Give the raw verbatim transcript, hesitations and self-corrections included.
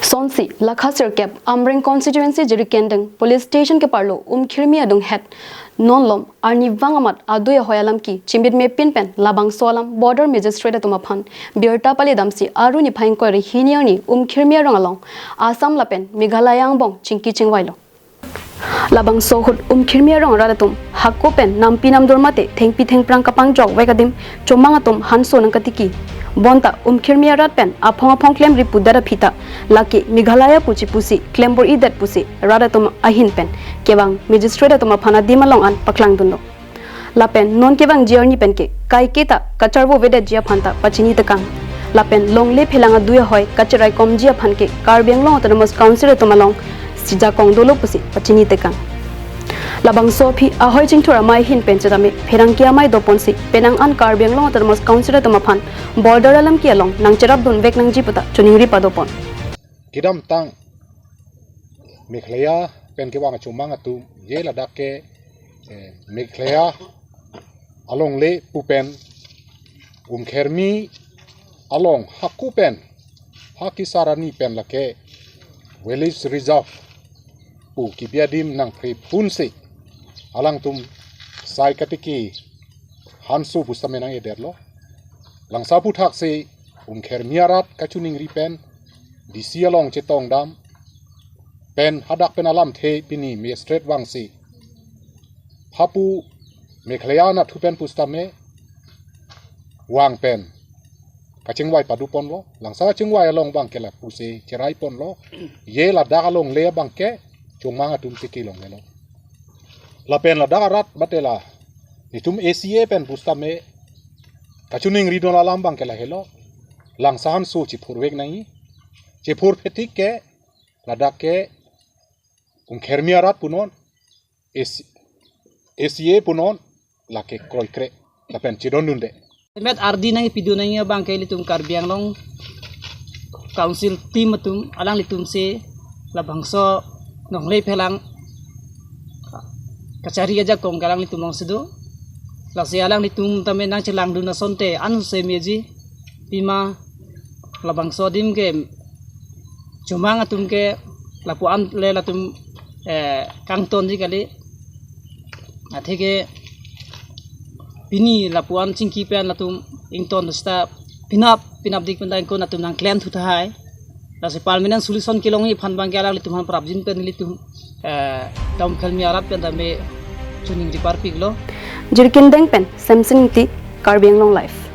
Sonsi, lakha sirkep, Amreng constituency Jirikindeng police station keparlo Umkhirmi adunghet non lom arnivang amat adui ahoi alam ke chimbit mepin pen labangso alam border magistrate atum aphan birta palidamsi Aru niphai ingkoi ra hini arni Umkhirmi arong along Assam lapen Meghalaya angbong chingki chingvailo. Labangso ahut Umkhirmi arong arat atum hako pen nampi namdur mate thengpi thengphrang kapangjok vek adim chomang atum hanso nangkatiki. Bonta Umkhirmi arat pen aphong aphong klemri pudet aphi ta lake Meghalaya pu chipusi klembor-idet pusi rat atum ahin pen kevang magistrate atum aphan adim along an paklangdunlo. Lapen non kevangji arni pen ke kaiketa kacharvovedetji aphan ta pachini tekang. Lapen longle phelang adui ahoi kachiraikomji aphan ke Karbi Anglong Autonomous Council atum along sijakong dolo pusi pachini tekang. Labangso aphi ahoi chingthur amei ahin pen chetame pherangke amei doponsi penang an Karbi Anglong Autonomous Council atum aphan border alam ke along nangcherapdun vek nangji puta choningri padopon. Kedamtang Meghalaya pen kevang chomang atum, je ladak ke, eh, Meghalaya alongle pu pen Umkhirmi along hako pen, ha kesar arni pen lake village reserve pu kebi adim nangpre punsi alangtum sai katiki hanso pusitame nang-edetlo. Langso aphuthaksi Umkhirmi arat kachiningri pen D C along chetongdam pen hadak pen alamthe pini magistrate vangsi hapu Meghalaya anatthu pen pusitame vang pen kachingvai paduponlo. Langso kachingvai along abang ke lapusi cheraiponlo. Je ladak alongle abang ke chomang atum tiki longlelo. Lapen ladak arat mate la nelitum A C A pen pusitame kachiningridun alam abang ke lahelo. Langso hanso chiphurvek nangji. Chiphurphe tik ke ladak ke Umkhirmi arat punon, A C, A C A punon, lake kroikre lapen chedondunde. Met ardi nangpidun nangji abang ke ilitum Karbi Anglong Council team atum alanglitum si labangso longle phelang kachari ajakong ke alanglitum alongsi do. Lasi alanglitum tame nangchelangdun asonte anse meji pima labangso adim ke chomang atum ke lapu-an le latum, eh, kangtonji kali. Atheke pini lapu-an chingki pen latum ington seta pinap pinap dik pen ta ingkoi atum nangklem thu tahai. Lasi permanent solution kelongji aphan abang ke alanglitum aphan prapjin pen nelitum, eh, Umkhirmi arat pen tame chiningri parpiklo. Jirikindeng pen Samson Ingti, Karbi Anglong Live.